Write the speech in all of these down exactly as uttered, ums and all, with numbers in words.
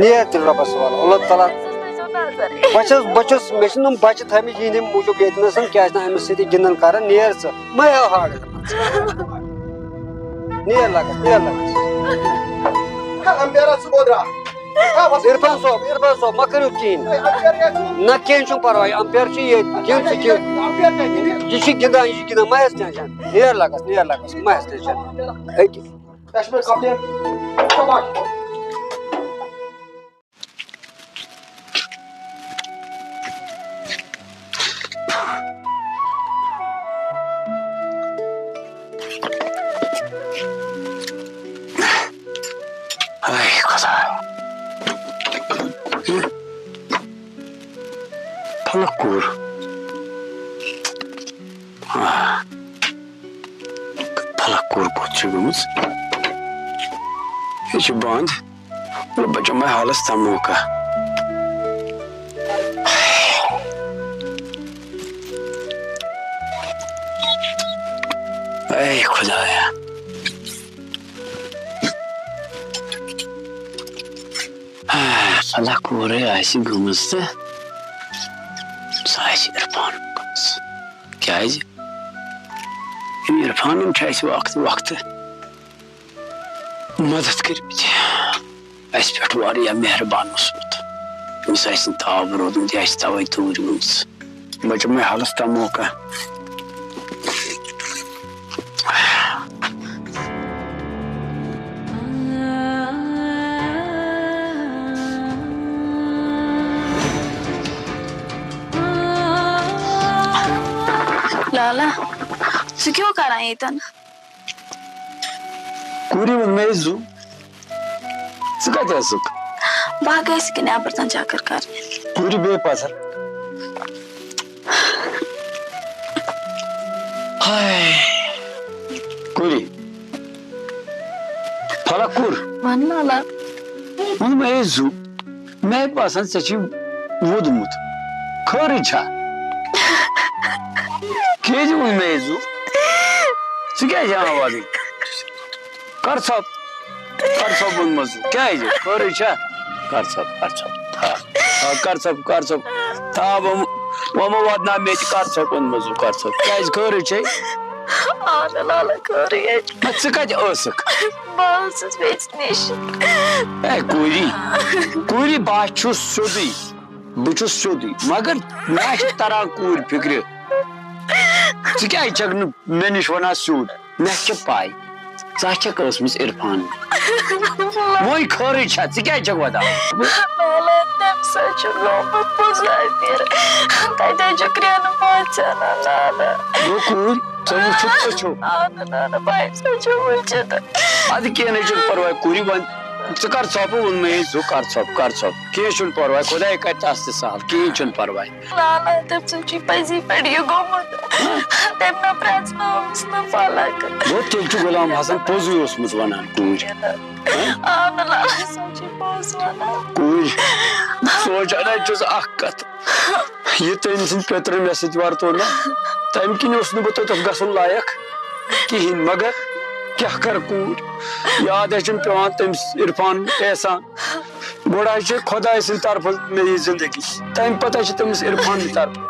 نیر تیٚلہِ رۄبَس حوالہٕ، اللہ تعالیٰ۔ بہٕ چھُس، بہٕ چھُس، مےٚ چھِ نہٕ یِم بَچہٕ تھٲیمٕتۍ یِہِنٛدِ موٗجوٗب ییٚتہِ نَسَن، کیٛازِ نہٕ أمِس سۭتۍ گِنٛدَن کَرَن؟ نیر ژٕ، مہ ہیٚیو ہاڈ۔ نیر لَگَس، نیر لَگَس۔ ہا، امپیر ہا، ژٕ کوٚت درٛاکھ؟ ہا، وَس-، عرفان صٲب، عرفان صٲب، مہ کٔرِو کِہیٖنۍ۔ ہے، امپیر ہا، ژٕ۔ نہ، کِہیٖنۍ چھُنہٕ پَرواے، امپیر چھُ ییٚتہِ، کِہیٖنۍ چھُ کِہیٖنۍ۔ امپیر کیٛاہ گِنٛدِ؟ یہِ چھُ گِنٛدان، یہِ چھُ گِنٛدان، مہ ہیٚس ٹٮ۪نشَن۔ نیر لَگَس، نیر لَگَس، مہ ہیٚس ٹٮ۪نشَن۔ أکہِ۔ کشمیر کپٹین۔ شاباش۔ ہاے خۄدایا۔ پھلک کوٗر۔ آہ۔ پھلک کوٗر کوٚت چھِ گٔمٕژ؟ یہِ چھِ بنٛد۔ مطلب، بچو میں حالس تھا موقع۔ اے خدایا۔ سۄ لۄکوٗرے آسہِ گٔمٕژ تہٕ سۄ آسہِ عرفان گٔمٕژ۔ کیٛازِ؟ أمۍ عرفانن چھُ اَسہِ وقتہٕ وقتہٕ مدد کٔرمٕتۍ۔ اَسہِ پٮ۪ٹھ واریاہ مہربان اوسمُت۔ أمِس آسہِ نہٕ تاپھ روٗدمُت، یہِ آسہِ تَوَے توٗرۍ گٔمٕژ۔ بچو میں حالس تھا موقع۔ لالا، ژٕ کیٛاہ کران ییٚتٮ۪ن؟ کوٗری ووٚن مےٚ زُو۔ ژٕ کتہِ ٲسٕکھ؟ بہٕ ہا گٔیَس ییٚکیٛاہ نٮ۪بر تام چکر کرنہِ۔ کوٗری بیٚہہ پتھر۔ ہاے۔ کوٗری۔ پھلک کوٗر۔ وَن لالا۔ ووٚن مےٚ زُو۔ مےٚ باسان، ژےٚ چھُے ووٚدمُت۔ خٲرٕے چھا؟ کیٛازِ ووٚن مےٚ یہِ زُو؟ ژٕ کیٛازِ ہٮ۪وان وَدٕنۍ؟ کر ژھۄپ، کر ژھۄپ ووٚنمَس زُو۔ کیٛازِ؟ خٲرٕے چھا؟ کر ژھۄپ، کر ژھۄپ۔ آ، آ، کر ژھۄپ، کر ژھۄپ۔ تھاو وۄنۍ، وۄنۍ مہ وَدناو مےٚ تہِ، کر ژھۄپ ووٚنمَس زُو، کر ژھۄپ۔ کیٛازِ؟ خٲرٕے چھے؟ آ، نہ، لالا، خٲرٕے حظ چھِ۔ نہ، ژٕ کَتہِ ٲسٕکھ؟ بہٕ ٲسٕس بیٚیِس نِش۔ اے کوٗری، کوٗری، بہٕ چھُس سیوٚدُے، بہٕ چھُس سیوٚدُے، مگر مےٚ چھِ تران کوٗرۍ فِکرِ۔ ژٕ کیٛازِ چھَکھ نہٕ مےٚ نِش وَنان سیوٚد؟ مےٚ چھِ پَے، ژٕ چھَکھ ٲسمٕژ عرفان۔ وۄنۍ خٲرٕے چھا، ژٕ کیٛازِ چھَکھ وَدان؟ نالا، تَمہِ سۭتۍ چھُ گوٚمُت مُسافِر۔ تَتہِ حظ چھُ کرٛٮ۪ن پوژھٮ۪ن نالا۔ گوٚو کوٗرۍ، ژےٚ وُچھُتھ أچھو؟ اَہَن، اَہَن، بہٕ حظ چھَس وُچھِتھ۔ اَدٕ کینٛہہ نہٕ چھُنہٕ پَرواے، کوٗری، وۄنۍ ژٕ کر ژھۄپہٕ، ووٚن مےٚ، ژٕ کر ژھۄپہٕ، کر ژھۄپہٕ، کینٛہہ چھُنہٕ پرواے، خۄداے کرِ تَس تہِ سہل، کِہیٖنۍ چھُنہٕ پرواے۔ لالا، تٔمۍ سُنٛد چھُ پٔزی پٲٹھۍ یہِ گوٚمُت۔ تٔمۍ نہ پرٛزنٲوٕس نہٕ فلک۔ گوٚو، تیٚلہِ چھُ غلام حسن پوٚزُے اوسمُت وَنان کوٗرۍ۔ آ، نہ، لالا صٲب چھُ پوٚز وَنان۔ کوٗرۍ، سونٛچان حظ چھُس اکھ کتھ، یہِ تٔمۍ سٕنٛدۍ پیٚترٕ مےٚ سۭتۍ ورتو نہ، تَمہِ کِنۍ اوس نہٕ بہٕ توٚتتھ گژھُن لایق کِہیٖنۍ۔ مگر کیٛاہ کَرٕ کوٗرۍ، یاد حظ چھُم پٮ۪وان تٔمِس عرفان احسان۔ گۄڈٕ حظ چھِ خۄداے سٕنٛدِ طرفہٕ مےٚ یہِ زندگی، تَمہِ پَتہٕ حظ چھِ تٔمِس عرفان سٕنٛدِ طرفہٕ۔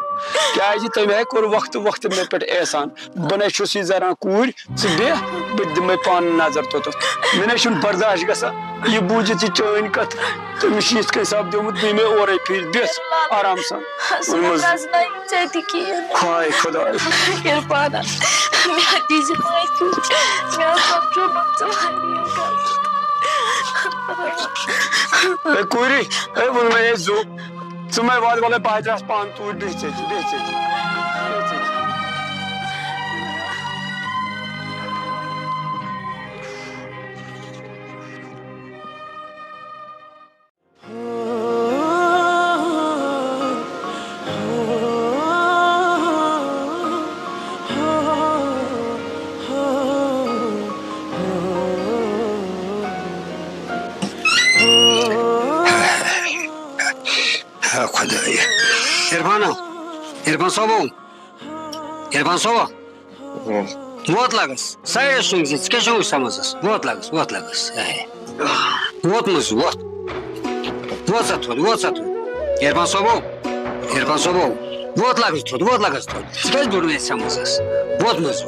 کیٛازِ تٔمۍ حظ کوٚر وقتہٕ وقتہٕ مےٚ پٮ۪ٹھ احسان۔ بہٕ نَے چھُس یہِ زَران کوٗرۍ، ژٕ بیٚہہ، بہٕ تہِ دِمَے پانہٕ نظر توٚتَتھ۔ مےٚ نَے چھُنہٕ برداش گژھان یہِ بوٗزِتھ یہِ چٲنۍ کَتھ۔ تٔمِس چھِ یِتھ کٔنۍ سَپدیومُت، بہٕ یِمَے اورَے پھِرِ، بیٚہہ آرام سان۔ سُہ ووٚنمَس، پرٛزنٲیِم ژےٚ تہِ کِہیٖنۍ۔ ہاے خۄدایا۔ عرفانا، مےٚ دیٖزِ معٲفی۔ مےٚ سَمجھومُت ژٕ واریاہ غلط۔ اے کوٗری، اے ووٚن مےٚ، اے زُو، ژٕ مَے وَد وَلَے بہٕ ہا درٛاس پانہٕ توٗرۍ، بیٚہہ ژٕ تہِ، بیٚہہ ژٕ تہِ، بیٚہہ ژٕ تہِ۔ ہا خۄدایا۔ عرفانا، عرفان صٲبو، عرفان صٲبو۔ ووت لگس، سایڈس شۄنٛگۍ زِ، ژٕ کیٛاہ شۄنٛگُکھ سمسس؟ ووت لگس، ووت لگس۔ اے۔ ووتمُت چھُ، ووت۔ ووت سا تھوٚد، ووت سا تھوٚد۔ عرفان صٲبو، عرفان صٲبو، ووت لگس تھوٚد، ووت لگس تھوٚد۔ ژٕ کیٛازِ بوٚڑ مےٚ ژھٮ۪مٕژ ٲس؟ ووت منٛز۔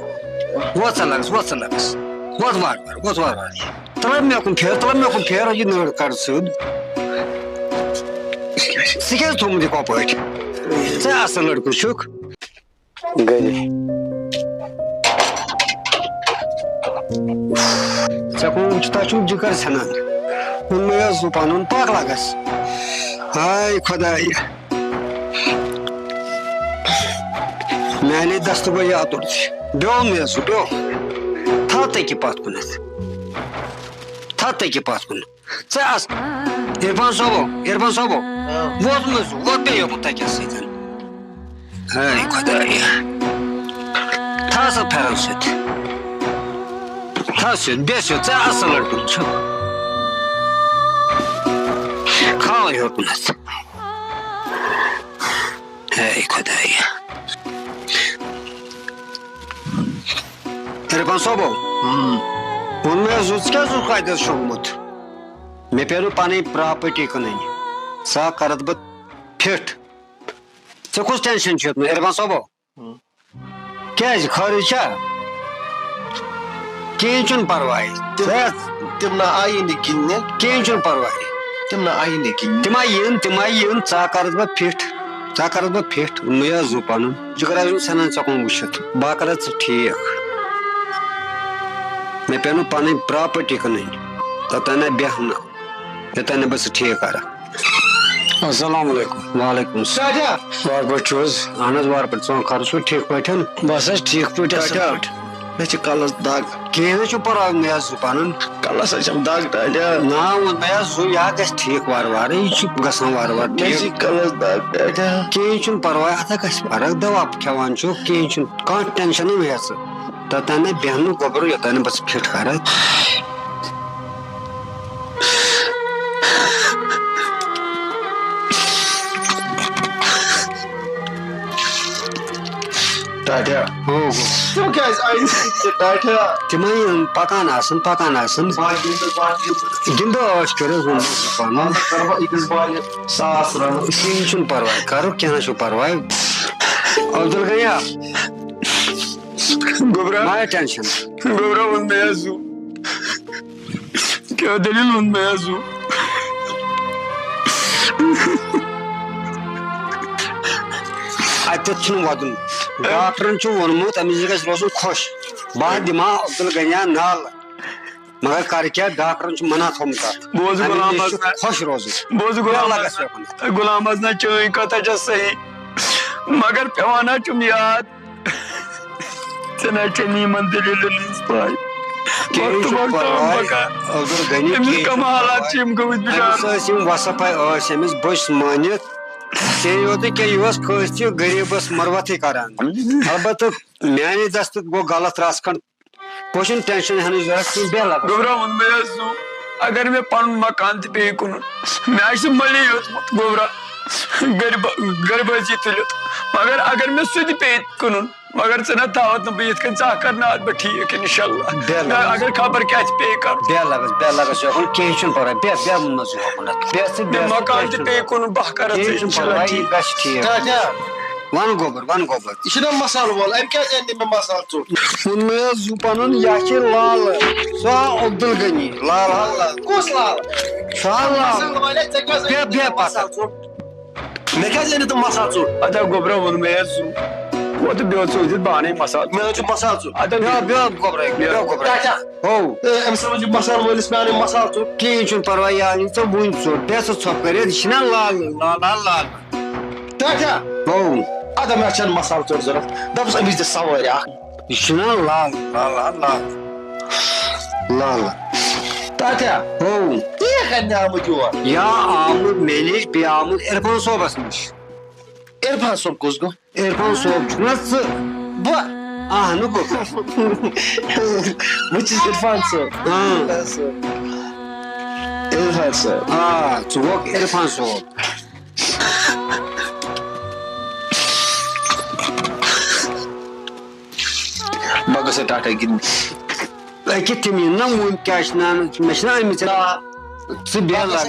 ووت سا لگس، ووت سا لگس۔ ووت وارٕ وارٕ، ووت وارٕ وارٕ۔ تَلہٕ مےٚ کُن پھیر، تَلہٕ مےٚ کُن پھیر، یہِ نٔر کَڑ سیوٚد۔ ژٕ کیٛازِ تھوٚمُت یہِ کۄپٲٹھۍ؟ ژٕ اَصٕل لٔڑکہٕ چھُکھ۔ گٔے۔ ژےٚ کُن وٕچھتھا چھُم جِگر ژھٮ۪نان۔ ووٚنمَے حظ زُو پَنُن پَکھ لَگَس۔ ہاے خۄدایا۔ میٛانے دَستہٕ گوٚو یہِ اَتُر تہِ۔ بیوٚل مےٚ حظ سُہ، بیوٚل۔ تھاو تٔکہِ پَتھ کُنَتھ۔ تھاو تٔکہِ پَتھ کُن۔ ژٕ اَس-، عرفان صٲبو، عرفان صٲبو، ووت مےٚ سُہ، ووت مےٚ یوکُن تَکیَس سۭتۍ۔ ہاے خۄدایا۔ تھاو سا پھٮ۪رَن سۭتۍ۔ تھاو سیوٚد، بیٚہہ سیوٚد، ژٕ اَصٕل لٔڑکہٕ چھُکھ۔ کھال ہیوٚر کُنَتھ۔ ہے خۄدایا۔ عرفان صٲبو، ووٚن مےٚ حظ، ژٕ کیٛازِ اوسُکھ اَتٮ۪تھ شوٚنٛگمُت؟ مےٚ پیٚو نہٕ پَنٕنۍ پراپرٹی کٕنٕنۍ۔ سۄ کَرَتھ بہٕ فِٹ۔ ژےٚ کُس ٹینشن چھُ یوٚتنَس، عرفان صٲبو؟ کیٛازِ، خٲرٕے چھا؟ کِہیٖنۍ چھُنہٕ پَرواے۔ تِم، تِم نہ آیی نہٕ گِنٛدنہِ۔ کِہیٖنۍ چھُنہٕ پَرواے۔ تِم نہ آیی نہٕ گِنٛدنہِ۔ تِم ہا یِن، تِم ہا یِن، ژٕ ہا کَرَتھ بہٕ فِٹ۔ ژٕ ہا کَرَتھ بہٕ فِٹ۔ مےٚ ٲس زُو پَنُن۔ جِگر آسُن ژھٮ۪نان ژےٚ کُن وٕچھِتھ۔ بہٕ ہا کَرَتھ ژٕ ٹھیٖک۔ مےٚ پیٚو نہٕ پَنٕنۍ پراپرٹی کٕنٕنۍ۔ توٚتام نہ بیٚہمہٕ نہٕ۔ یوٚتام نہٕ بہٕ ژٕ ٹھیٖک کَرَکھ۔ السلام علیکم۔ وعلیکم السلام۔ ساجا۔ وارٕ پٲٹھۍ چھِو حظ؟ اَہَن حظ، وارٕ پٲٹھۍ۔ ژٕ وَن، خٲرٕے چھُکھ ٹھیٖک پٲٹھۍ؟ بَس حظ، ٹھیٖک پٲٹھۍ، اَصٕل ٹاٹھا۔ پٲٹھۍ۔ مےٚ چھِ کَلَس دَگ۔ کِہیٖنۍ نہٕ چھُ پَرواے، مےٚ حظ چھُ پَنُن۔ کَلَس حظ چھَم دَگ، ٹاٹھا۔ نا، وۄنۍ مےٚ حظ زُو، یہِ ہا گژھِ ٹھیٖک وارٕ وارٕ، یہِ چھُ گژھان وارٕ وارٕ مےٚ ٹھیٖک۔ چھِ کَلَس دَگ، ٹاٹھا۔ کِہیٖنۍ چھُنہٕ پَرواے، اَتھ ہا گژھِ فرق، دَوا کھٮ۪وان چھُکھ، کِہیٖنۍ چھُنہٕ، کانٛہہ ٹٮ۪نشَن مہ ہےٚ ژٕ۔ توٚتام نہ بیٚہمہٕ نہٕ گوٚبرٕ، یوٚتام نہٕ بہٕ ژٕ فِٹ کَرَتھ۔ ٹاٹھا۔ ہو، ہو۔ تِم کیٛازِ آیہِ نہٕ ژٕ ٹاٹھا؟ تِمَے یِم پَکان آسَن، پَکان آسَن۔ بہٕ ہا گِنٛدٕ، بہٕ ہا گِنٛدٕ۔ گِنٛدو عٲش کٔرِتھ، ووٚن مےٚ پَنُن۔ اَتھ کَرٕ بہٕ أکِس بالہِ ساس رَنہٕ۔ کِہیٖنۍ چھُنہٕ پَرواے، کَرو، کینٛہہ نہ چھُ پَرواے۔ عبدالغنی، گوٚبرا۔ مہ ہےٚ ٹٮ۪نشَن۔ گوٚبرا، ووٚن مےٚ حظ زُو۔ کیٛاہ دٔلیٖل ووٚن مےٚ حظ زُو؟ اَتٮ۪تھ چھُنہٕ وَدُن۔ ڈاکٹرن چھُ ووٚنمُت، أمِس گژھِ روزُن خۄش۔ بہٕ ہا دِمہٕ ہا عبدالغنیَس نالہٕ۔ مگر کَرٕ کیٛاہ، ڈاکٹرن چھُ منع تھوٚومُت اَتھ۔ بوز أمِس غلام نِش چھُ حسنہ۔ خۄش روزُن۔ بوز غلام بیٚہہ لَگَس حسنہ۔ یوکُن۔ غلام حسنہ، چٲنۍ کَتھ حظ چھےٚ صحیح۔ مگر پٮ۪وان حظ چھُم یاد۔ ژےٚ نہ چھےٚ نہٕ یِمن دٔلیٖلن ہٕنٛز پَے۔ کِہیٖنۍ وقتہٕ چھُنہٕ وقتہٕ آمہٕ پَرواے۔ بہٕ کَرٕ۔ عبدالغنی، أمِس کِہیٖنۍ کَم چھُنہٕ حالات پَرواے۔ چھِ یِم گٔمٕتۍ أمِس بِچارٕ؟ ٲسۍ یِم وَصف ٲسۍ أمِس بٔچھۍ مٲنِتھ۔ ژےٚ یوت نہٕ کینٛہہ، یہِ اوس کٲنٛسہِ تہِ غریٖبَس مَروَتھٕے کَران۔ البتہٕ میٛانہِ دَستہٕ گوٚو غلط رَژھ کھنٛڈ۔ پوشن ٹینشن ہنٕچ ضرورت چھُنہٕ، بیٚہہ لگس۔ گوٚبرا ووٚن مےٚ حظ زُو، اگر مےٚ پنُن مکان تہِ پیٚیہِ کٕنُن، مےٚ آسہِ مٔلی یوتمُت گوٚبرا، غربٲ-، غربٲژی تُلِتھ۔ مگر اگر مےٚ سُہ تہِ پیٚیہِ کٕنُن، مگر ژٕ نہ تھاوتھ نہٕ بہٕ یِتھ کٔنۍ، ژٕ ہا کرناوتھ بہٕ ٹھیٖک، انشاءاللہ۔ بیٚہہ لگس۔ اگر خبر کیٛاہ تہِ پیٚیہِ کرُن۔ بیٚہہ لگس، بیٚہہ لگس یوکُن، کینٛہہ چھُنہٕ پرواے، بیٚہہ، بیٚہہ ووٚنمَس یوکُن۔ بیٚہہ ژٕ، مےٚ بیٚہہ ژٕ، مکان کینٛہہ تہِ چھُنہٕ پیٚیہِ پرواے۔ کٕنُن، بہٕ ہا کرتھ کینٛہہ ژٕ، چھُنہٕ انشاءاللہ پرواے، یہِ ٹھیٖک۔ گژھِ ٹھیٖک۔ ٹاٹا۔ وَن گوٚبُر، وَن گوٚبُر۔ یہِ چھُنہ مسالہٕ وول، أمۍ کیٛازِ اَنہِ نہٕ مےٚ مسالہٕ ژوٚٹ؟ ووٚن مےٚ حظ زُو پَنُن، یہِ ہا چھِ لالہٕ۔ سُہ ہا عبدالغنی، لالہٕ ہا لالہٕ۔ کُس لالہٕ؟ سُہ ہا لالہٕ۔ مسالہٕ والے، ژےٚ کیٛازِ بیٚہہ، اَنہِ بیٚہہ نہٕ مےٚ مسالہٕ پَتہٕ۔ ژوٚٹ؟ مےٚ کیٛازِ اَنہِ نہٕ ژٕ مسالہٕ ژوٚٹ؟ اَدٕ ہا گوٚبرا ووٚن مےٚ حظ زُو۔ ووت تہٕ بیٚہہ ژٕ أنۍزِ پانَے مسالہٕ۔ مےٚ حظ چھُ مسالہٕ ژوٚٹ۔ اَدٕ ہا بیٚہہ، بیٚہہ گوٚبرا، بیٚہہ گوٚبرا۔ ٹاٹا۔ ہو۔ اے، أمِس حظ چھُ مسالہٕ وٲلِس مےٚ اَنٕنۍ مسالہٕ ژوٚٹ۔ کِہیٖنۍ چھُنہٕ پَرواے، یہِ اَنہِ ژےٚ وُنۍ ژوٚٹ۔ بیٚہہ ژٕ ژھۄپہٕ کٔرِتھ، یہِ چھِنہ لالہٕ، لالہٕ، لالہٕ۔ ٹاٹا۔ ہو۔ اَدٕ مےٚ چھَنہٕ مسالہٕ ژوٚٹ ضوٚرَتھ۔ دَپُس أمِس دِ سوٲرۍ اَکھ۔ یہِ چھُنہ لالہٕ، لالہٕ، لالہٕ۔ لالہٕ۔ ٹاٹا۔ ہو۔ یہِ کَتہِ آمُت یور؟ یا آمُت مےٚ نِش، بیٚیہِ آمُت عرفان صٲبَس نِش۔ عرفان صٲب کُس گوٚو؟ عرفان صٲب چھُکھ نہ ژٕ؟ بہٕ؟ اہنُو گوٚو۔ بہٕ چھُس عرفان صٲب۔ اۭں۔ عرفان صٲب۔ عرفان صٲب۔ آ، ژٕ گوٚکھ عرفان صٲب۔ بہٕ گژھٕ ٹاٹا گِنٛدنہِ۔ أکہِ تِم یِن نہ وُنۍ، کیٛاہ چھِ ناو، مےٚ چھِنہ آمٕتۍ ژےٚ۔ آ۔ ژٕ بیٚہہ لگس۔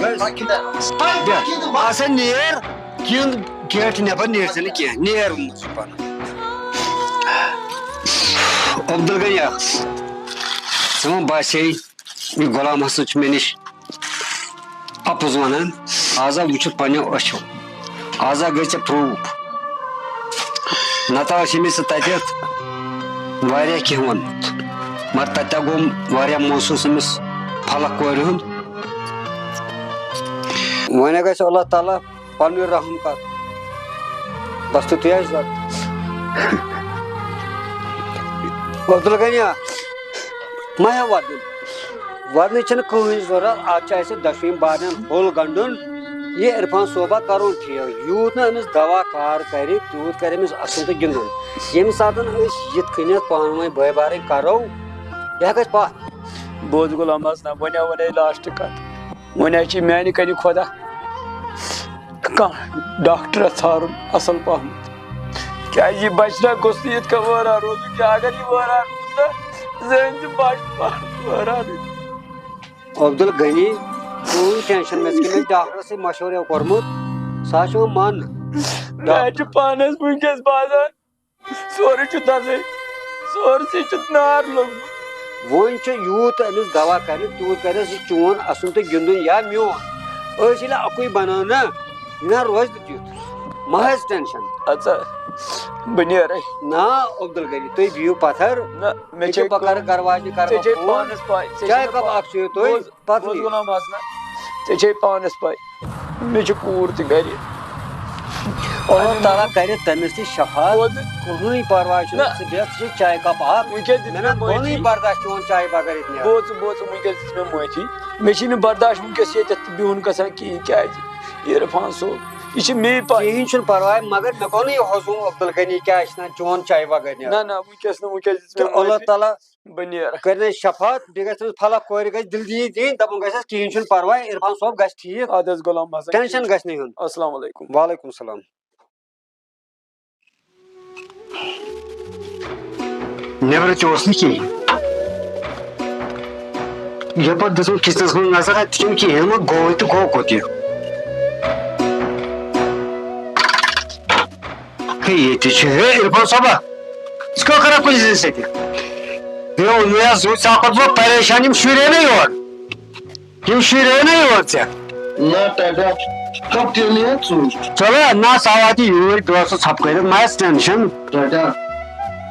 بیٚہہ۔ آسا نیر، کِنہٕ گیٹ نٮ۪بر نیر ژٕ نہٕ کینٛہہ، نیر ووٚنمُت چھُ پنُن۔ عبدالغنی، ژٕ وَن باسے، یہِ غلام حسن چھُ مےٚ نِش اَپُز وَنان، آز آو وٕچھِتھ پنٛنیو أچھو، آز آو گٔے ژےٚ پرٛوٗف۔ نَتہٕ آسہِ أمِس تَتٮ۪تھ واریاہ کینٛہہ ووٚنمُت، مگر تَتہِ گوٚو واریاہ محسوٗس أمِس فلک کورِ ہُنٛد۔ وۄنۍ گژھِ اللہ تعالیٰ پنُن رحم کر۔ بس تہٕ تی آسہِ ضروٗرت۔ عبدالغنی، مہ ہےٚ ودُن۔ ودنٕچ چھنہٕ کٕہٕنۍ ضروٗرت۔ اتھ چھُ اسہِ دۄشوٕنۍ بارنٮ۪ن ہوٚل گنڈُن۔ یہِ عرفان صٲبا کرون ٹھیٖک۔ یوٗت نہٕ أمِس دوا کار کرِ، تیوٗت کرِ أمِس اسُن تہٕ گِنٛدُن۔ ییٚمہِ ساتہٕ أسۍ یِتھ کٔنٮ۪تھ پانہٕ ؤنۍ بٲے بارٕنۍ کرو، یہِ ہٮ۪کہِ اَسہِ پتھ۔ بوز غلام حسن، وۄنۍ آو وۄنۍ لاسٹ کتھ۔ وۄنۍ حظ چھِ میانہِ کنہِ خۄدا کانٛہہ ڈاکٹر ژھارُن اصل پہمتھ۔ کیازِ یہِ بچہِ نہ گوٚژھ نہٕ یِتھ کٔنۍ وٲران روزُن کینٛہہ۔ اگر یہِ وٲران روٗد نہ، زٔہنۍ تہِ بچہِ پانہٕ وٲران۔ عبدالغنی، تُہُنٛد ٹینشن مےٚ چھُ ڈاکٹرس سۭتۍ مشورٕ کوٚرمُت، سُہ حظ چھُ وۄنۍ ماننہٕ۔ مےٚ حظ چھُ پانس وٕنکیٚس باسان، سورُے چھُ دَزٕے، سورسٕے چھُ نار لوٚگمُت۔ وۄنۍ چھُ یوٗت أمِس دوا کرِ، تیوٗت کرٮ۪س یہِ چون اَسُن تہٕ گِنٛدُن یا میون۔ أسۍ ییٚلہِ اَکُے بناو نا، یہِ نا روزِ نہٕ تیُتھ۔ مہ ہیٚز ٹینشن۔ اَدٕ سا، بہٕ نیرے۔ نا، عبدالغنی، تُہۍ بِہِو پتھر۔ نہ، مےٚ ییٚکیٛاہ چھے بہٕ کرٕ کٲم۔ گرٕ واجنہِ، کرٕ ژےٚ بہٕ چھے فون۔ پانس پاے، ژےٚ چاے چھے نہٕ کپ پاے۔ اکھ چیٚیِو تُہۍ۔ بوز، پتہٕ بوز یہِ۔ غلام حسن، ژےٚ چھے پانس پاے، مےٚ چھِ کوٗر تہِ گرِ۔ اللہ تعالیٰ کرِ تٔمِس تہِ شفاعت۔ بوز۔ کٕہٕنۍ پرواے چھُنہٕ، نہ۔ ژٕ بیٚہہ، ژٕ چے چاے کپ اکھ۔ وٕنکیٚس دِژ مےٚ مےٚ نہ معٲفی۔ گوٚو نہٕ برداشت چون چاے بغٲر ییٚتہِ نیرُن۔ بوز ژٕ، بوز ژٕ، وٕنکیٚس دِژ مےٚ معٲفی۔ مےٚ چھِنہٕ برداشت وٕنکیٚس ییٚتٮ۪تھ تہِ بِہُن گژھان کِہیٖنۍ، کیازِ عرفان صٲب، یہِ چھِ مے پاے۔ کِہیٖنۍ چھُنہٕ پرواے، مگر مےٚ گوٚو نہٕ یہِ ہضوٗم عبدالغنی کیٛازِ چھِنہٕ چون چاے بغٲر نیرُن۔ نہ، نہ، وٕنکیٚس نہٕ، وٕنکیٚس دِژ مےٚ تہٕ اللہ معٲفی۔ تعالیٰ بہٕ نیرٕ۔ کٔرۍ نَے شفاعت، بیٚیہِ گژھِ تٔمِس فلک کورِ گژھِ دِل دِیِن دِنۍ، دَپُن گژھٮ۪س کِہیٖنۍ چھُنہٕ پَرواے، عرفان صٲب گژھِ ٹھیٖک، اَدٕ حظ غلام حسن، ٹینشن ٹھیٖک چھُ۔ گژھِ نہٕ ہیوٚن۔ السلام علیکم۔ وعلیکم السلام۔ نیٚبرٕ تہِ اوس نہٕ کِہیٖنۍ۔ یَپٲرۍ دِژٕم کِچنَس منٛز نظر، اَتہِ چھُنہٕ کِہیٖنۍ، وۄنۍ گوٚو تہٕ گوٚو کوٚت یہِ؟ ہے، ییٚتہِ چھُ، ہے، عرفان صٲبا، ژٕ کیٛاہ کران کُنہِ زٔنۍ سۭتۍ؟ ہے، اُمیس زُو، ژےٚ کوٚرُتھ وۄنۍ پریشان، یِم شُرۍ ہے نہٕ یور۔ یِم شُرۍ ہے نہٕ یور ژےٚ۔ نہ، ٹاٹا، کپٹینٕے ہا ژوٗر۔ چلو، نہ، سُہ واتہِ یوٗرۍ، بہٕ اوسُس ژھۄپہٕ کٔرِتھ، مہ ہیٚس ٹینشن۔ ٹاٹا،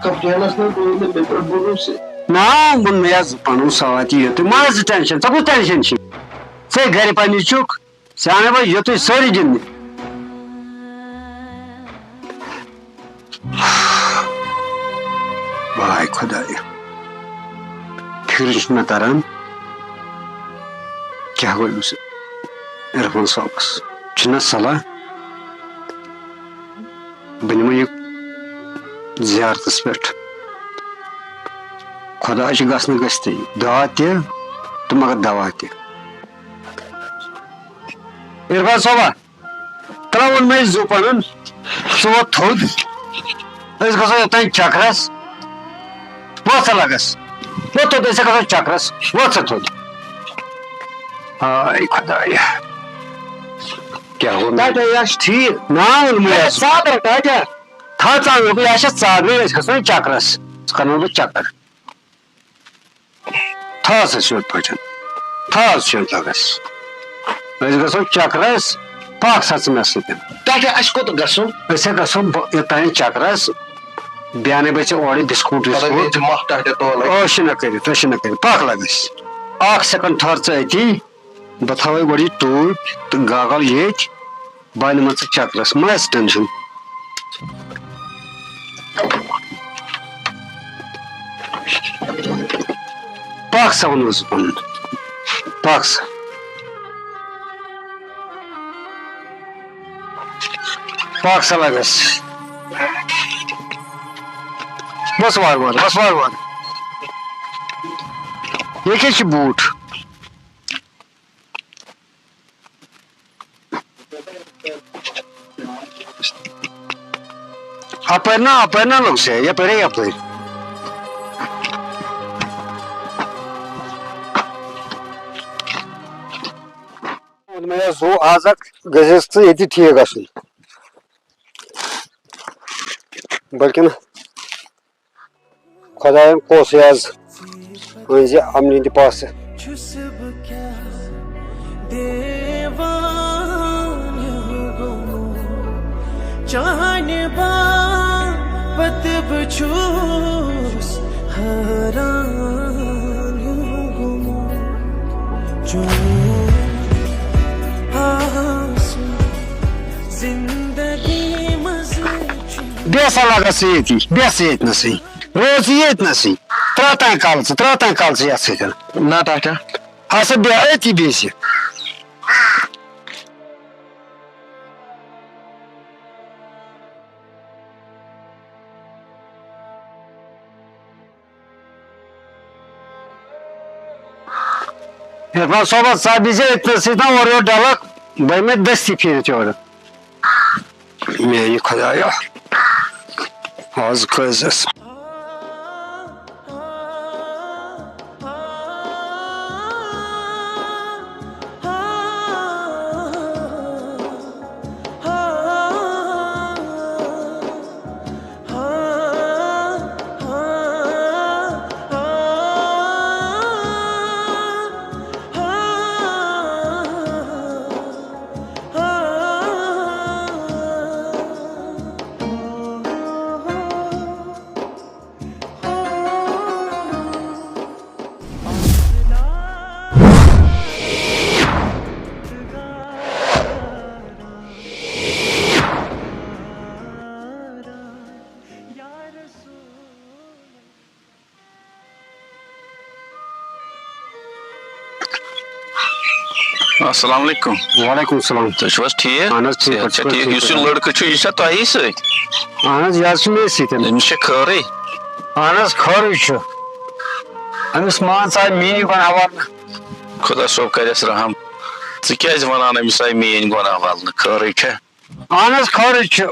کپٹینس نہ روٗد نہٕ مےٚ پٮ۪ٹھ بھروسہٕ۔ نہ، ووٚن مےٚ حظ پنُن، سُہ واتہِ یوٚتُے، مہ حظ ژٕ ٹینشن، ژےٚ کُس ٹینشن چھُے؟ ژے گرِ پننہِ چھُکھ۔ ژےٚ اَنے بہٕ یوٚتُے سٲری گِنٛدنہِ۔ واے خۄدایا، فِکرِ چھُنہٕ مےٚ تَران، کیٛاہ گوٚو أمِس عرفان صٲبَس؟ چھُنہ صلاح، بہٕ نِمہٕ یہِ زیارتَس پٮ۪ٹھ۔ خۄدا چھُ گژھنہٕ گٔژھتٕے، دُعا تہِ تہٕ مگر دوا تہِ۔ عرفان صٲبا، ترٛاوُن مےٚ زُو پَنُن، ژٕ ووت تھوٚد۔ أسۍ گژھو یوٚتام چکرس۔ وۄتھ سا لگس۔ وۄتھ توٚت، أسۍ گژھو چکرس۔ وۄتھ سا تھوٚد۔ ہاے خۄدایا۔ کیٛاہ ووٚن؟ ٹاٹا، یہِ چھُ ٹھیٖک۔ نا، ووٚن مےٚ ٹاٹا، اَسہِ۔ ژادر، ٹاٹا۔ تھاو ژادر، بہٕ، یہِ چھےٚ ژادرٕے، أسۍ گژھو چکرس۔ ژٕ کرناوَتھ بہٕ چکر۔ تھاو سا سیوٚد پٲٹھۍ۔ تھاو سیوٚد لَگَس۔ أسۍ گژھو چکرَس، پَکھ سا ژٕ مےٚ سۭتۍ۔ تۄہہِ کیٛاہ، اَسہِ کوٚت گژھُن؟ أسۍ ہا گژھو بہٕ، یوٚتام چکرَس، بیٚیہِ اَنَے بہٕ ژےٚ اورٕ بِسکوٗٹ مطلب، وِسکوٗٹ۔ ییٚتہِ چھِ مَٹھ ٹاٹھہِ تولٕے۔ ٲش نہ کٔرِتھ، ٲش نہ کٔرِتھ، پَکھ لَگَس۔ اَکھ سیکنڈ ٹھہر ژٕ أتی، بہٕ تھاوَے گۄڈٕ یہِ ٹوٗپۍ تہٕ گاگَل ییٚتۍ۔ بہٕ نِمَتھ ژٕ چکرس، مہ ہیٚس ٹینشن۔ پکھ سا، ووٚنمَس بہٕ پنُن۔ پکھ سا۔ پکھ سا لگس۔ وَس وارٕ وارٕ، وَس وارٕ وارٕ۔ یہِ کیٛاہ چھِ بوٗٹھ؟ اپٲرۍ نا، اپٲرۍ نا لوٚگ سُہ، یپٲرۍ ہے یپٲرۍ۔ یۄس ہُہ آز اکھ گٔژھِس ژٕ ییٚتہِ ٹھیٖک گژھُن، بلکہِ خۄدایَن کوسُے آز أنۍ زِ اَمنہِ تہِ پاسہٕ۔ چھُس بہٕ کیٛاہ دیوانہٕ گوٚمُت، چانہِ باپتھ بہٕ چھُس حٲران گوٚمُت۔ چون آسُن زِندگی منٛز چھُ۔ بیٚہہ سا لگس ژٕ ییٚتی، بیٚہہ ژٕ ییٚتہِ نسٕے، روز ژٕ ییٚتہِ نسٕے۔ ترٛاو تام کلہٕ ژٕ، ترٛاو تام کلہٕ ژٕ یتھ سۭتۍ۔ نہ ٹاٹا۔ ہسا بیٚہہ أتی بیٚہہ زِ۔ عرفان صٲبہ، ژٕ بیٚہہ زِ أتھۍ سۭتۍ نا اورٕ یورٕ ڈلکھ، بہٕ یِمے دٔستی پھیٖرِتھ یورٕ۔ میانہِ خۄدایا، آز کٔژ ٲس؟ السلام علیکم۔ وعلیکم السلام۔ تُہۍ چھِو حظ ٹھیٖک؟ اہن حظ، ٹھیٖک صحت حظ چھا چھُ، ٹھیٖک؟ ٹھیٖک یُس یہِ پٲٹھۍ۔ لٔڑکہٕ چھُ، یہِ چھا تۄہی سۭتۍ؟ اہن حظ، یہِ حظ چھُ مےٚ سۭتۍ۔ أمِس چھا خٲرٕے؟ اہن حظ، خٲرٕے چھُ۔ أمِس مان ژٕ آے میٛٲنی گۄناہ والنہٕ۔ خۄدا صٲب کَرٮ۪س رحم۔ ژٕ کیٛازِ وَنان أمِس آے میٛٲنۍ گۄناہ والنہٕ؟ خٲرٕے چھا؟ اہن حظ، خٲرٕے چھُ۔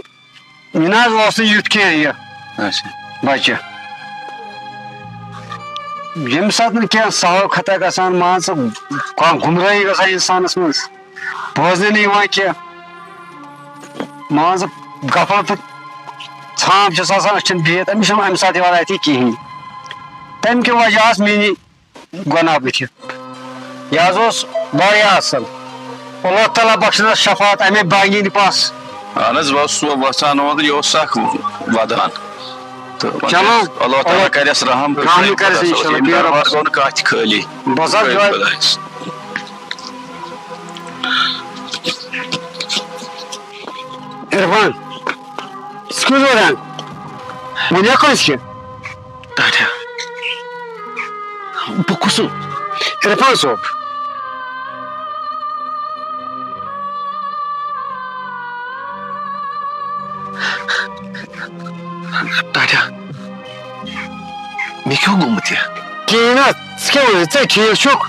یہِ نہ حظ اوس نہٕ یُتھ کینٛہہ یہِ اچھا۔ بچہِ۔ ییٚمہِ ساتہٕ نہٕ کینٛہہ سہو خطا گژھان، مان ژٕ، کانٛہہ گُمرٲہی گژھان اِنسانَس منٛز، بوزنہٕ نہٕ یِوان کینٛہہ، مان ژٕ، غفلتُک ژھانٛپ چھُس آسان أچھَن بِہِتھ، أمِس چھُنہٕ اَمہِ ساتہٕ یِوان اَتھِ کِہیٖنۍ۔ تَمہِ کہِ وجہ ٲس میٛٲنی گۄناہ بٕتھِ۔ یہِ حظ اوس واریاہ اَصٕل۔ اللہ تعالیٰ بخشنَس شفاعت اَمے بانگہِ ہِنٛدِ پاس۔ اہن حظ، بہٕ اوسُس وۄنۍ وَسان اوترٕ، یہِ اوس سَکھ وَدان۔ تہٕ وۄنۍ چلو، کٔرِس اللہ تعالیٰ اللہ کَرٮ۪س رحم تہٕ رحم کٔرِنۍ کَرٮ۪س خۄدا صٲبَس۔ اِنشاءاللہ، ییٚمہِ بِہِو دربار رۄبَس۔ گوٚو نہٕ کانٛہہ تہِ خٲلی۔ بَس حظ، شُکریہ دُعا۔ خۄدایَس۔ عرفان، ژٕ کیٛازِ وَدان؟ وَنیا کٲنٛسہِ کینٛہہ؟ ٹاٹھیا۔ بہٕ کُس چھُس؟ عرفان صٲب۔ ٹاٹھیا، مےٚ کیٛاہ گوٚمُت یہِ؟ کِہیٖنۍ نہ، ژٕ کیٛاہ وَنان؟ ژٕ ٹھیٖک چھُکھ؟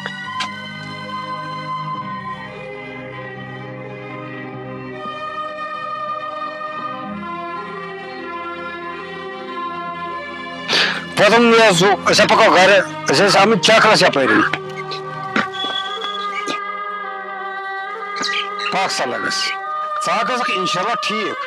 پتہٕ مےٚ حظ ووٚن، أسۍ ہا پکو گرٕ، أسۍ ٲسۍ آمٕتۍ چکرس یپٲرۍ۔ پکھ سا لگس، ژٕ ہا گژھکھ انشاءاللہ ٹھیٖک۔